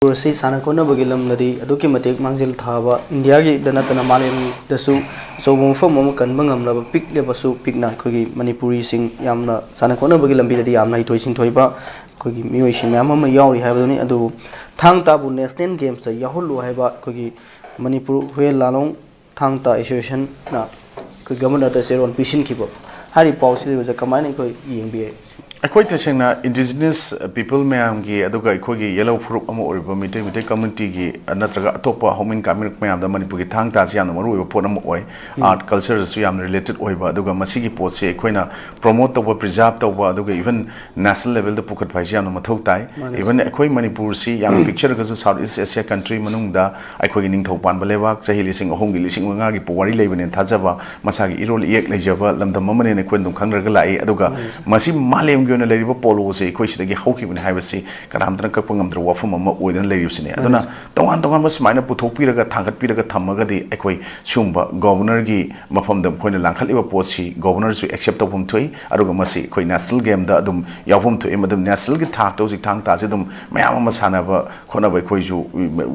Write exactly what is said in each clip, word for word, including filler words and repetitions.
ꯃꯅꯤꯄꯨꯔ ꯑꯁꯤ ꯁꯥꯟꯅ ꯈꯣꯠꯅꯕꯒꯤ ꯂꯝꯗꯗꯤ ꯑꯗꯨꯛꯀꯤ ꯃꯇꯤꯛ ꯃꯥꯡꯖꯤꯜ ꯊꯥꯕ, ꯏꯟꯗꯤꯌꯥꯒꯤꯗ ꯅꯠꯇꯅ ꯃꯥꯂꯦꯝꯗꯁꯨ ꯑꯆꯧꯕ ꯃꯐꯝ ꯑꯃ ꯀꯟꯕ ꯉꯝꯂꯕ, ꯄꯤꯛꯂꯕꯁꯨ ꯄꯤꯛꯅ ꯑꯩꯈꯣꯏꯒꯤ ꯃꯅꯤꯄꯨꯔꯤꯁꯤꯡ ꯌꯥꯝꯅ ꯁꯥꯟꯅ ꯈꯣꯠꯅꯕꯒꯤ ꯂꯝꯕꯤꯗꯗꯤ ꯌꯥꯝꯅ ꯍꯩꯊꯣꯏ ꯁꯤꯡꯊꯣꯏꯕ ꯑꯩꯈꯣꯏꯒꯤ ꯃꯤꯑꯣꯏꯁꯤꯡ ꯃꯌꯥꯝ ꯑꯃ ꯌꯥꯎꯔꯤ ꯍꯥꯏꯕꯗꯨꯅꯤ꯫ ꯑꯗꯨꯕꯨ ꯊꯥꯡ ꯇꯥꯕꯨ ꯅꯦꯁꯅꯦꯜ ꯒꯦꯝꯁꯇ ꯌꯥꯎꯍꯜꯂꯨ ꯍꯥꯏꯕ ꯑꯩꯈꯣꯏꯒꯤ ꯃꯅꯤꯄꯨꯔ ꯍꯨꯌꯦꯟ ꯂꯥꯂꯣꯡ ꯊꯥꯡ ꯇꯥ ꯑꯦꯁꯣꯁꯤꯌꯦꯁꯟꯅ ꯑꯩꯈꯣꯏ ꯒꯚꯔꯅꯔꯗ ꯆꯦꯔꯣꯜ ꯄꯤꯁꯤꯟꯈꯤꯕ ꯍꯥꯏꯔꯤꯕ ꯄꯥꯎꯁꯤꯗ ꯑꯣꯖꯥ ꯀꯃꯥꯏꯅ ꯑꯩꯈꯣꯏ ꯌꯦꯡꯕꯤ? ꯑꯩꯈꯣꯏ ꯇꯁꯦꯡꯅ indigenous people ꯃꯌꯥꯝꯒꯤ, ꯑꯗꯨꯒ ꯑꯩꯈꯣꯏꯒꯤ ꯌꯦꯜꯍꯧ ꯐꯨꯔꯨꯞ ꯑꯃ ꯑꯣꯏꯔꯤꯕ ꯃꯤꯇꯩ, ꯃꯤꯇꯩ ꯀꯝꯃ꯭ꯌꯨꯅꯤꯇꯤꯒꯤ, ꯑ, ꯅꯠꯇ꯭ꯔꯒ ꯑꯇꯣꯞꯄ ꯍꯧꯃꯤꯟ ꯀꯥꯃꯤꯟ ꯃꯌꯥꯝꯗ ꯃꯅꯤꯄꯨꯔꯒꯤ ꯊꯥꯡ ꯇꯥꯁꯤ ꯌꯥꯝꯅ ꯃꯔꯨ ꯑꯣꯏꯕ ꯄꯣꯠ ꯑꯃ ꯑꯣꯏ꯫ ꯎꯝ꯫ Art culture ꯗꯁꯨ ꯌꯥꯝꯅ related ꯑꯣꯏꯕ, ꯑꯗꯨꯒ ꯃꯁꯤꯒꯤ ꯄꯣꯠꯁꯤ ꯑꯩꯈꯣꯏꯅ promote ꯇꯧꯕ, preserve ꯇꯧꯕ, ꯑꯗꯨꯒ even national level ꯗ ꯄꯨꯈꯠꯄ ꯍꯥꯏꯁꯤ ꯌꯥꯝꯅ ꯃꯊꯧ ꯇꯥꯏ꯫ ꯃꯥꯅꯦ꯫ Even ꯑꯩꯈꯣꯏ ꯃꯅꯤꯄꯨꯔꯁꯤ ꯌꯥꯝꯅ ꯄꯤꯛꯆꯔꯒꯁꯨ South East Asia country ꯃꯅꯨꯡꯗ ꯑꯩꯈꯣꯏꯒꯤ ꯅꯤꯡꯊꯧ ꯄꯥꯟꯕ ꯂꯩꯕꯥꯛ, ꯆꯍꯤ ꯂꯤꯁꯤꯡ ꯑꯍꯨꯝꯒꯤ, ꯂꯤꯁꯤꯡ ꯃꯉꯥꯒꯤ ꯄꯨꯋꯥꯔꯤ ꯂꯩꯕꯅꯦꯅ ꯊꯥꯖꯕ, ꯃꯁꯥꯒꯤ ꯏꯔꯣꯜ ꯏꯌꯦꯛ ꯂꯩꯖꯕ ꯂꯝꯗꯝ ꯑꯃꯅꯦꯅ ꯑꯩꯈꯣꯏꯅ ꯑꯗꯨꯝ ꯈꯪꯅꯔꯒ ꯂꯥꯛꯏ꯫ ꯑꯗꯨꯒ ꯃꯥꯅꯦ꯫ ꯃꯁꯤ ꯃꯥꯂꯦꯝꯒꯤ ꯑꯣꯏꯅ ꯂꯩꯔꯤꯕ ꯄꯣꯂꯣꯁꯦ ꯑꯩꯈꯣꯏ ꯁꯤꯗꯒꯤ ꯍꯧꯈꯤꯕꯅꯤ ꯍꯥꯏꯕꯁꯤ ꯀꯅꯥꯝꯇꯅ ꯀꯛꯄ ꯉꯝꯗ꯭ꯔꯕ ꯋꯥꯐꯝ ꯑꯃ ꯑꯣꯏꯗꯨꯅ ꯂꯩꯔꯤꯕꯁꯤꯅꯤ꯫ ꯑꯗꯨꯅ ꯃꯥꯅꯦ꯫ ꯇꯣꯉꯥꯟ ꯇꯣꯉꯥꯟꯕ ꯁꯨꯃꯥꯏꯅ ꯄꯨꯊꯣꯛꯄꯤꯔꯒ ꯊꯥꯡꯒꯠꯄꯤꯔꯒ ꯊꯝꯃꯒꯗꯤ ꯑꯩꯈꯣꯏ ꯁꯤꯒꯨꯝꯕ ꯒꯣꯕꯔꯅꯔꯒꯤ ꯃꯐꯝꯗ ꯃꯈꯣꯏꯅ ꯂꯥꯡꯈꯠꯂꯤꯕ ꯄꯣꯠꯁꯤ ꯒꯣꯕꯔꯅꯔꯁꯨ accept ꯇꯧꯐꯝ ꯊꯣꯛꯏ, ꯑꯗꯨꯒ ꯃꯁꯤ ꯑꯩꯈꯣꯏ national game ꯗ ꯑꯗꯨꯝ ꯌꯥꯎꯐꯝ ꯊꯣꯛꯏ꯫ ꯃꯗꯨ national ꯒꯤ ꯊꯥꯛꯇ ꯍꯧꯖꯤꯛ ꯊꯥꯡ ꯇꯥꯁꯦ ꯑꯗꯨꯝ ꯃꯌꯥꯝ ꯑꯃ ꯁꯥꯟꯅꯕ ꯈꯣꯠꯅꯕ ꯑꯩꯈꯣꯏꯁꯨ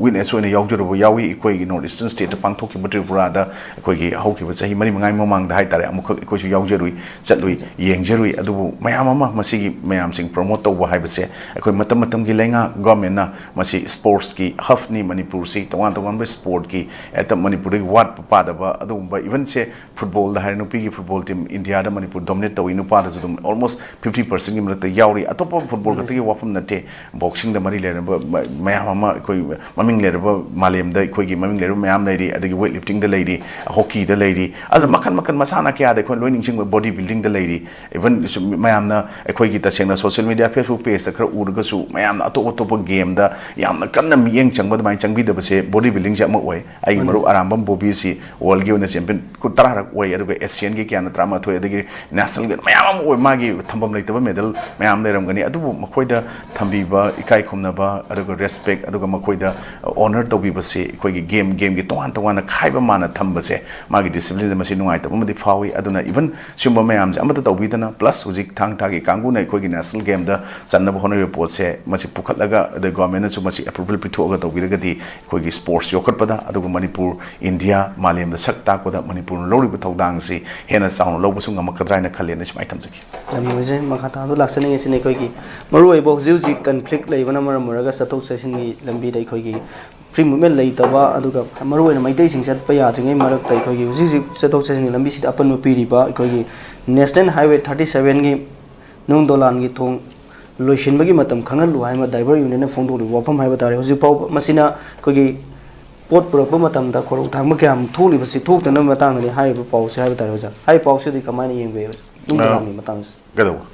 witness ꯑꯣꯏꯅ ꯌꯥꯎꯖꯔꯨꯕ ꯌꯥꯎꯏ꯫ ꯑꯩꯈꯣꯏꯒꯤ North Eastern state ꯇ ꯄꯥꯡꯊꯣꯛꯈꯤꯕ ꯇ꯭ꯔꯤꯄꯨꯔꯥꯗ ꯑꯩꯈꯣꯏꯒꯤ ꯍꯧꯈꯤꯕ ꯆꯍꯤ ꯃꯔꯤ ꯃꯉꯥꯒꯤ ꯃꯃꯥꯡꯗ ꯍꯥꯏꯇꯥꯔꯦ, ꯑꯃꯨꯛꯈꯛ ꯑꯩꯈꯣꯏꯁꯨ ꯌꯥꯎꯖꯔꯨꯏ, ꯆꯠꯂꯨꯏ, ꯌꯦꯡꯖꯔꯨꯏ꯫ ꯑꯗꯨꯕꯨ ꯃꯌꯥꯝ ꯑꯃ ꯃꯁꯤꯒꯤ ꯃꯌꯥꯝꯁꯤꯡ promote ꯇꯧꯕ ꯍꯥꯏꯕꯁꯦ ꯑꯩꯈꯣꯏ ꯃꯇꯝ ꯃꯇꯝꯒꯤ ꯂꯩꯉꯥꯛ, government ꯅ ꯃꯁꯤ sports ꯀꯤ hub ꯅꯤ ꯃꯅꯤꯄꯨꯔꯁꯤ, ꯇꯣꯉꯥꯟ ꯇꯣꯉꯥꯟꯕ sport ꯀꯤ ꯍꯦꯛꯇ ꯃꯅꯤꯄꯨꯔꯗꯒꯤ ꯋꯥꯠꯄ ꯄꯥꯗꯕ ꯑꯗꯨꯒꯨꯝꯕ, even ꯁꯦ football ꯗ ꯍꯥꯏꯔꯦ, ꯅꯨꯄꯤꯒꯤ football team India ꯗ ꯃꯅꯤꯄꯨꯔ dominate ꯇꯧꯏ, ꯅꯨꯄꯥꯗꯁꯨ ꯑꯗꯨꯝ almost fifty percent ꯀꯤ ꯃꯔꯛꯇ ꯌꯥꯎꯔꯤ꯫ ꯑꯇꯣꯞꯄ football ꯈꯛꯇꯒꯤ ꯋꯥꯐꯝ ꯅꯠꯇꯦ, boxing ꯗ ꯃꯔꯤ ꯂꯩꯅꯕ ꯃ-, ꯃꯌꯥꯝ ꯑꯃ, ꯑꯩꯈꯣꯏ ꯃꯃꯤꯡ ꯂꯩꯔꯕ, ꯃꯥꯂꯦꯝꯗ ꯑꯩꯈꯣꯏꯒꯤ ꯃꯃꯤꯡ ꯂꯩꯔꯕ ꯃꯌꯥꯝ ꯂꯩꯔꯤ, ꯑꯗꯒꯤ weight lifting ꯗ ꯂꯩꯔꯤ, hockey ꯗ ꯂꯩꯔꯤ, ꯑꯗꯨꯅ ꯃꯈꯜ ꯃꯈꯜ ꯃꯁꯥꯟꯅ ꯀꯌꯥꯗ ꯑꯩꯈꯣꯏ ꯂꯣꯏ ꯅꯤꯡꯁꯤꯡꯕ, body building ꯗ ꯂꯩꯔꯤ꯫ Even ꯁꯨꯝ ꯃꯌꯥꯝꯅ ꯑꯩꯈꯣꯏꯒꯤ ꯇꯁꯦꯡꯅ social media, Facebook page ꯇ ꯈꯔ ꯎꯔꯒꯁꯨ ꯃꯌꯥꯝꯅ ꯑꯇꯣꯞ ꯑꯇꯣꯞꯄ game ꯗ ꯌꯥꯝꯅ ꯀꯟꯅ ꯃꯤꯠꯌꯦꯡ ꯆꯪꯕ ꯑꯗꯨꯃꯥꯏꯅ ꯆꯪꯕꯤꯗꯕꯁꯦ body building ꯁꯦ ꯑꯃ ꯑꯣꯏ꯫ ꯑꯩꯒꯤ ꯃꯔꯨꯞ ꯑꯔꯥꯝꯕꯝ ꯕꯣꯕꯤꯁꯤ world ꯒꯤ ꯑꯣꯏꯅ champion ꯀꯨꯟ ꯇꯔꯥꯔꯛ ꯑꯣꯏ, ꯑꯗꯨꯒ Asian ꯒꯤ ꯀꯌꯥꯅ ꯇꯔꯥꯃꯥꯊꯣꯏ, ꯑꯗꯒꯤ national ꯒꯤ ꯃꯌꯥꯝ ꯑꯃ ꯑꯣꯏ꯫ ꯃꯥꯒꯤ ꯊꯝꯐꯝ ꯂꯩꯇꯕ medal ꯃꯌꯥꯝ ꯂꯩꯔꯝꯒꯅꯤ, ꯑꯗꯨꯕꯨ ꯃꯈꯣꯏꯗ ꯊꯝꯕꯤꯕ, ꯏꯀꯥꯏ ꯈꯨꯝꯅꯕ, ꯑꯗꯨꯒ respect, ꯑꯗꯨꯒ ꯃꯈꯣꯏꯗ honour ꯇꯧꯕꯤꯕꯁꯤ ꯑꯩꯈꯣꯏꯒꯤ game, game ꯒꯤ ꯇꯣꯉꯥꯟ ꯇꯣꯉꯥꯟꯅ ꯈꯥꯏꯕ ꯃꯥꯅ ꯊꯝꯕꯁꯦ, ꯃꯥꯒꯤ discipline ꯁꯦ ꯃꯁꯤ ꯅꯨꯡꯉꯥꯏꯇꯕ ꯑꯃꯗꯤ ꯐꯥꯎꯏ꯫ ꯑꯗꯨꯅ even ꯁꯤꯒꯨꯝꯕ ꯃꯌꯥꯝꯁꯦ ꯑꯃꯠꯇ ꯇꯧꯕꯤꯗꯅ, plus ꯍꯧꯖꯤꯛ ꯊꯥꯡ ꯇꯥꯒꯤ ꯀꯥꯡꯕꯨ ꯄꯨꯅ ꯑꯩꯈꯣꯏꯒꯤ ꯅꯦꯁꯅꯦꯜ ꯒꯦꯝꯗ ꯆꯟꯅꯕ ꯍꯣꯠꯅꯔꯤꯕ ꯄꯣꯠꯁꯦ, ꯃꯁꯤ ꯄꯨꯈꯠꯂꯒ ꯑꯗꯩ ꯒꯣꯔꯃꯦꯟꯅꯁꯨ ꯃꯁꯤ ꯑꯦꯄ꯭ꯔꯨꯚꯦꯜ ꯄꯤꯊꯣꯛꯑꯒ ꯇꯧꯕꯤꯔꯒꯗꯤ, ꯑꯩꯈꯣꯏꯒꯤ ꯁ꯭ꯄꯣꯔꯠꯁ ꯌꯣꯛꯈꯠꯄꯗ, ꯑꯗꯨꯒ ꯃꯅꯤꯄꯨꯔ, ꯏꯟꯗꯤꯌꯥ, ꯃꯥꯂꯦꯝꯗ ꯁꯛ ꯇꯥꯛꯄꯗ ꯃꯅꯤꯄꯨꯔꯅ ꯂꯧꯔꯤꯕ ꯊꯧꯗꯥꯡꯁꯤ ꯍꯦꯟꯅ ꯆꯥꯎꯅ ꯂꯧꯕꯁꯨ ꯉꯝꯃꯛꯀꯗ꯭ꯔꯥ ꯍꯥꯏꯅ ꯈꯜꯂꯦꯅ ꯁꯨꯃꯥꯏꯅ ꯊꯝꯖꯒꯦ꯫ ꯌꯥꯝ ꯅꯨꯡꯉꯥꯏꯖꯩ꯫ ꯃꯈꯥ ꯇꯥꯕꯗ ꯂꯥꯛꯆꯅꯤꯡꯉꯤꯁꯤꯅ ꯑꯩꯈꯣꯏꯒꯤ ꯃꯔꯨꯑꯣꯏꯕ ꯍꯧꯖꯤꯛ ꯍꯧꯖꯤꯛ ꯀꯟꯐ꯭ꯂꯤꯛ ꯂꯩꯕꯅ ꯃꯔꯝ ꯑꯣꯏꯔꯒ ꯆꯠꯊꯣꯛ ꯆꯠꯁꯤꯟꯒꯤ ꯂꯝꯕꯤꯗ ꯑꯩꯈꯣꯏꯒꯤ ꯐ꯭ꯔꯤ ꯃꯨꯞꯃꯦꯟ ꯂꯩꯇꯕ, ꯑꯗꯨꯒ ꯃꯔꯨꯑꯣꯏꯅ ꯃꯩꯇꯩꯁꯤꯡ ꯆꯠꯄ ꯌꯥꯗ꯭ꯔꯤꯉꯩ ꯃꯔꯛꯇ ꯑꯩꯈꯣꯏꯒꯤ ꯍꯧꯖꯤꯛ ꯍꯧꯖꯤꯛ ꯆꯠꯊꯣꯛ ꯆꯠꯁꯤꯟꯒꯤ ꯂꯝꯕꯤꯁꯤꯗ ꯑꯄꯟꯕ ꯄꯤꯔꯤꯕ ꯑꯩꯈꯣꯏꯒꯤ ꯅꯦꯁꯅꯦꯜ ꯍꯥꯏꯋꯦ ꯊꯥꯔꯇꯤ ꯁꯚꯦꯟꯒꯤ ꯅꯨꯡ ꯗꯣꯂꯥꯟꯒꯤ ꯊꯣꯡ ꯂꯣꯏꯁꯤꯟꯕꯒꯤ ꯃꯇꯝ ꯈꯪꯍꯜꯂꯨ ꯍꯥꯏꯕ ꯗ꯭ꯔꯥꯏꯚꯔ ꯌꯨꯅꯤꯌꯟꯅ ꯐꯣꯡꯗꯣꯛꯂꯤꯕ ꯋꯥꯐꯝ ꯍꯥꯏꯕ ꯇꯥꯔꯦ꯫ ꯍꯧꯖꯤꯛ ꯐꯥꯎꯕ ꯃꯁꯤꯅ ꯑꯩꯈꯣꯏꯒꯤ ꯄꯣꯠ ꯄꯨꯔꯛꯄ ꯃꯇꯝꯗ ꯈꯨꯗꯣꯡꯊꯤꯕ ꯀꯌꯥꯝ ꯊꯣꯛꯂꯤꯕꯁꯤ ꯊꯣꯛꯇꯅꯕ ꯃꯇꯥꯡꯗꯅꯤ ꯍꯥꯏꯔꯤꯕ ꯄꯥꯎꯁꯦ ꯍꯥꯏꯕ ꯇꯥꯔꯦ ꯑꯣꯖꯥ꯫ ꯍꯥꯏꯔꯤꯕ ꯄꯥꯎꯁꯤꯗꯤ ꯀꯃꯥꯏꯅ ꯌꯦꯡꯕ ꯌꯥꯏ? ꯅꯨꯡ ꯑ, ꯗꯣꯂꯥꯟꯒꯤ ꯃꯇꯥꯡꯁꯦ꯫ ꯀꯩꯗꯧꯕ?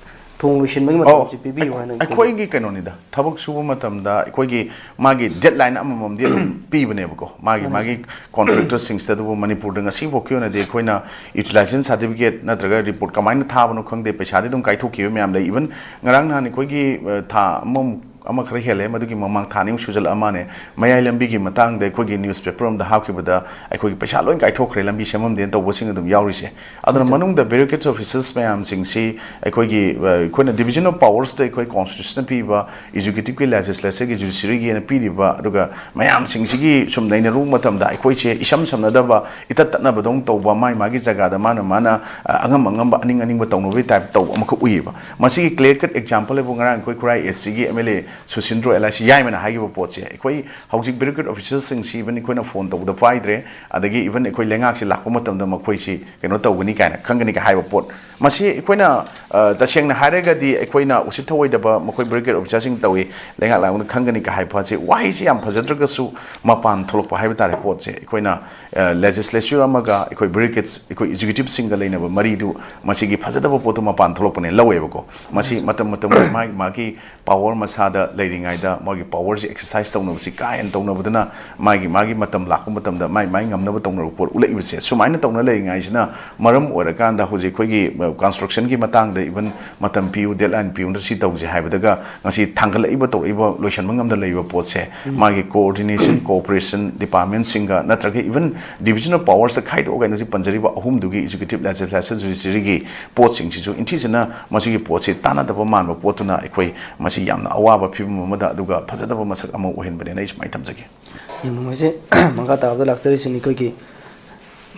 ꯊꯣꯡ ꯂꯣꯏꯁꯤꯟꯕꯒꯤ ꯑꯣ, ꯃꯇꯝꯁꯤ ꯄꯤꯕꯤꯌꯨ ꯍꯥꯏꯅ ꯑꯩꯈꯣꯏꯒꯤ ꯀꯩꯅꯣꯅꯤꯗ, ꯊꯕꯛ ꯁꯨꯕ ꯃꯇꯝꯗ ꯑꯩꯈꯣꯏꯒꯤ ꯃꯥꯒꯤ ꯗꯦꯠꯂꯥꯏꯟ ꯑꯃꯃꯝꯗꯤ ꯑꯗꯨꯝ ꯄꯤꯕꯅꯦꯕꯀꯣ, ꯃꯥꯒꯤ, ꯃꯥꯅꯤ꯫ ꯃꯥꯒꯤ ꯀꯣꯟꯇ꯭ꯔꯦꯛꯇꯔꯁꯤꯡꯁꯤꯗ꯫ ꯑꯗꯨꯕꯨ ꯃꯅꯤꯄꯨꯔꯗ ꯉꯁꯤꯐꯥꯎꯀꯤ ꯑꯣꯏꯅꯗꯤ ꯑꯩꯈꯣꯏꯅ ꯌꯨꯇꯤꯂꯥꯏꯖꯦꯁꯟ ꯁꯥꯔꯇꯤꯐꯤꯀꯦꯠ ꯅꯠꯇ꯭ꯔꯒ ꯔꯤꯄꯣꯔꯠ ꯀꯃꯥꯏꯅ ꯊꯥꯕꯅꯣ ꯈꯪꯗꯦ, ꯄꯩꯁꯥꯗꯤ ꯑꯗꯨꯝ ꯀꯥꯏꯊꯣꯛꯈꯤꯕ ꯃꯌꯥꯝ ꯂꯩ꯫ ꯏꯚꯟ ꯉꯔꯥꯡ ꯅꯍꯥꯟ ꯑꯩꯈꯣꯏꯒꯤ, ꯑ, ꯊꯥ ꯑꯃꯃꯨꯛ, ꯑꯃ ꯈꯔ ꯍꯦꯜꯂꯦ, ꯃꯗꯨꯒꯤ ꯃꯃꯥꯡ ꯊꯥ ꯑꯅꯤꯃꯨꯛ ꯁꯨꯖꯜꯂꯛꯑ ꯃꯥꯅꯦ, ꯃꯌꯥꯏ ꯂꯝꯕꯤꯒꯤ ꯃꯇꯥꯡꯗ ꯑꯩꯈꯣꯏꯒꯤ ꯅ꯭ꯌꯨꯁꯄꯦꯄꯔ ꯑꯃꯗ ꯍꯥꯞꯈꯤꯕꯗ ꯑꯩꯈꯣꯏꯒꯤ ꯄꯩꯁꯥ ꯂꯣꯏ ꯀꯥꯏꯊꯣꯛꯈ꯭ꯔꯦ, ꯂꯝꯕꯤ ꯁꯦꯝꯃꯝꯗꯦꯅ ꯇꯧꯕꯁꯤꯡ ꯑꯗꯨꯝ ꯌꯥꯎꯔꯤꯁꯦ꯫ ꯑꯗꯨꯅ ꯃꯅꯨꯡꯗ ꯕ꯭ꯌꯨꯔꯣꯀ꯭ꯔꯦꯠꯁ ꯑꯣꯐꯤꯁꯦꯁ ꯃꯌꯥꯝꯁꯤꯡꯁꯤ ꯑꯩꯈꯣꯏꯒꯤ, ꯑ, ꯑꯩꯈꯣꯏꯅ ꯗꯤꯕꯤꯖꯟ ꯑꯣꯐ ꯄꯥꯋꯔꯁꯇ ꯑꯩꯈꯣꯏ ꯀꯣꯟꯁꯇꯤꯇ꯭ꯌꯨꯁꯟꯅ ꯄꯤꯕ, ꯑꯦꯛꯖꯤꯀ꯭ꯌꯨꯇꯤꯚꯀꯤ, ꯂꯦꯖꯤꯁꯂꯦꯆꯔꯒꯤ, ꯖꯨꯗꯤꯁꯤꯌꯔꯤꯒꯤꯅ ꯄꯤꯔꯤꯕ, ꯑꯗꯨꯒ ꯃꯌꯥꯝꯁꯤꯡꯁꯤꯒꯤ ꯁꯨꯝ ꯅꯩꯅꯔꯨꯕ ꯃꯇꯝꯗ ꯑꯩꯈꯣꯏꯁꯦ ꯏꯁꯝ ꯁꯝꯅꯗꯕ, ꯏꯇꯠ ꯇꯠꯅꯕꯗꯧꯅ ꯇꯧꯕ, ꯃꯥꯏ ꯃꯥꯒꯤ ꯖꯒꯥꯗ ꯃꯥꯅ ꯃꯥꯅ, ꯑ, ꯑꯉꯝ ꯑꯉꯝꯕ, ꯑꯅꯤꯡ ꯑꯅꯤꯡꯕ ꯇꯧꯅꯕꯒꯤ ꯇꯥꯏꯞ ꯇꯧꯕ ꯑꯃꯈꯛ ꯎꯏꯌꯦꯕ꯫ ꯃꯁꯤꯒꯤ ꯀ꯭ꯂꯤꯌꯔ ꯀꯠ ꯑꯦꯛꯖꯥꯝꯄꯜ ꯍꯥꯏꯕꯨ ꯉꯔꯥꯡ ꯑꯩꯈꯣꯏ ꯈꯨꯔꯥꯏ ꯏꯁꯀꯤ M L A Susindro L I C ꯌꯥꯏꯃꯅ ꯍꯥꯏꯈꯤꯕ ꯄꯣꯠꯁꯦ, ꯑꯩꯈꯣꯏ ꯍꯧꯖꯤꯛ ꯕ꯭ꯌꯨꯔꯣꯀ꯭ꯔꯦꯠ ꯑꯣꯐꯤꯁꯔꯁꯤꯡꯁꯤ ꯏꯚꯟ ꯑꯩꯈꯣꯏꯅ ꯐꯣꯟ ꯇꯧꯕꯗ ꯄꯥꯏꯗ꯭ꯔꯦ, ꯑꯗꯒꯤ ꯏꯚꯟ ꯑꯩꯈꯣꯏ ꯂꯩꯉꯥꯛꯁꯦ ꯂꯥꯛꯄ ꯃꯇꯝꯗ ꯃꯈꯣꯏꯁꯤ ꯀꯩꯅꯣ ꯇꯧꯒꯅꯤ ꯀꯥꯏꯅ ꯈꯪꯒꯅꯤ ꯀꯥꯏ ꯍꯥꯏꯕ ꯄꯣꯠ꯫ ꯃꯁꯤ ꯑꯩꯈꯣꯏꯅ, ꯑ, ꯇꯁꯦꯡꯅ ꯍꯥꯏꯔꯒꯗꯤ ꯑꯩꯈꯣꯏꯅ ꯎꯁꯤꯠ ꯊꯑꯣꯏꯗꯕ ꯃꯈꯣꯏ ꯕ꯭ꯌꯨꯔꯣꯀ꯭ꯔꯦꯠ ꯑꯣꯐꯤꯁꯔꯁꯤꯡ ꯇꯧꯏ, ꯂꯩꯉꯥꯛ ꯂꯥꯛꯄꯗ ꯈꯪꯒꯅꯤ ꯀꯥꯏ ꯍꯥꯏꯕ ꯄꯣꯠꯁꯦ, ꯋꯥꯍꯩꯁꯤ ꯌꯥꯝ ꯐꯖꯗ꯭ꯔꯒꯁꯨ ꯃꯄꯥꯟ ꯊꯣꯛꯂꯛꯄ ꯍꯥꯏꯕ ꯇꯥꯔꯦ ꯄꯣꯠꯁꯦ꯫ ꯑꯩꯈꯣꯏꯅ, ꯑ, ꯂꯦꯖꯤꯁꯂꯦꯆꯔ ꯑꯃꯒ ꯑꯩꯈꯣꯏ ꯕ꯭ꯌꯨꯔꯣꯀ꯭ꯔꯦꯠꯁ, ꯑꯩꯈꯣꯏ ꯑꯦꯛꯖꯤꯀ꯭ꯌꯨꯇꯤꯚꯁꯤꯡꯒ ꯂꯩꯅꯕ ꯃꯔꯤꯗꯨ ꯃꯁꯤꯒꯤ ꯐꯖꯗꯕ ꯄꯣꯠꯇꯨ ꯃꯄꯥꯟ ꯊꯣꯛꯂꯛꯄꯅꯦ ꯂꯧꯋꯦꯕꯀꯣ꯫ ꯃꯁꯤ ꯃꯇꯝ ꯃꯇꯝꯒꯤ ꯃꯥꯒꯤ ꯃꯥꯒꯤ ꯄꯥꯋꯔ ꯃꯁꯥꯗ ꯂꯩꯔꯤꯉꯩꯗ ꯃꯣꯏꯒꯤ ꯄꯥꯋꯔꯁꯤ ꯑꯦꯛꯁꯔꯁꯥꯏꯁ ꯇꯧꯅꯕꯁꯤ ꯀꯥ ꯍꯦꯟꯅ ꯇꯧꯅꯕꯗꯨꯅ ꯃꯥꯒꯤ ꯃꯥꯒꯤ ꯃꯇꯝ ꯂꯥꯛꯄ ꯃꯇꯝꯗ ꯃꯥꯏ ꯃꯥꯏ ꯉꯝꯅꯕ ꯇꯧꯅꯕ ꯄꯣꯠ ꯎꯠꯂꯛꯏꯕꯁꯦ꯫ ꯁꯨꯃꯥꯏꯅ ꯇꯧꯅ ꯂꯩꯔꯤꯉꯩꯁꯤꯅ ꯃꯔꯝ ꯑꯣꯏꯔꯀꯥꯟꯗ ꯍꯧꯖꯤꯛ ꯑꯩꯈꯣꯏꯒꯤ, ꯑ, ꯀꯟꯁꯇ꯭ꯔꯛꯁꯟꯒꯤ ꯃꯇꯥꯡꯗ ꯏꯚꯟ ꯃꯇꯝ ꯄꯤꯌꯨ, ꯗꯦꯠꯂꯥꯏꯟ ꯄꯤꯌꯨꯅ ꯁꯤ ꯇꯧꯁꯦ ꯍꯥꯏꯕꯗꯒ ꯉꯁꯤ ꯊꯥꯡꯒꯠꯂꯛꯏꯕ, ꯇꯧꯔꯛꯏꯕ, ꯂꯣꯏꯁꯤꯟꯕ ꯉꯝꯗ ꯂꯩꯕ ꯄꯣꯠꯁꯦ, ꯃꯥꯒꯤ ꯀꯣꯑꯣꯔꯗꯤꯅꯦꯁꯟ, ꯀꯣꯑꯣꯄꯔꯦꯁꯟ ꯗꯤꯄꯥꯔꯠꯃꯦꯟꯁꯤꯡꯒ ꯅꯠꯇ꯭ꯔꯒ ꯏꯚꯟ ꯗꯤꯕꯤꯖꯟ ꯑꯣꯐ ꯄꯥꯋꯔꯁꯇ ꯈꯥꯏꯗꯣꯛꯑꯒ ꯑꯩꯅ ꯍꯧꯖꯤꯛ ꯄꯟꯖꯔꯤꯕ ꯑꯍꯨꯝꯗꯨꯒꯤ, ꯑꯦꯛꯖꯤꯀ꯭ꯌꯨꯇꯤꯚ, ꯂꯦꯖꯤꯁꯂꯦꯆꯔ, ꯖꯨꯗꯤꯁꯤꯌꯔꯤꯒꯤ ꯄꯣꯠꯁꯤꯡꯁꯤꯁꯨ ꯏꯟꯊꯤꯖꯅ ꯃꯁꯤꯒꯤ ꯄꯣꯠꯁꯤ ꯇꯥꯟꯅꯗꯕ ꯃꯥꯟꯕ ꯄꯣꯠꯇꯨꯅ ꯑꯩꯈꯣꯏ ꯃꯁꯤ ꯌꯥꯝꯅ ꯑꯋꯥꯕ ꯐꯤꯕꯝ ꯑꯃꯗ ꯑꯗꯨꯒ ꯐꯖꯗꯕ ꯃꯁꯛ ꯑꯃ ꯑꯣꯏꯍꯟꯕꯅꯦꯅ ꯑꯩ ꯁꯨꯃꯥꯏꯅ ꯊꯝꯖꯒꯦ꯫ ꯌꯥꯝ ꯅꯨꯡꯉꯥꯏꯖꯩ꯫ ꯃꯈꯥ ꯇꯥꯕꯗ ꯂꯥꯛꯆꯔꯤꯁꯤꯅꯤ ꯑꯩꯈꯣꯏꯒꯤ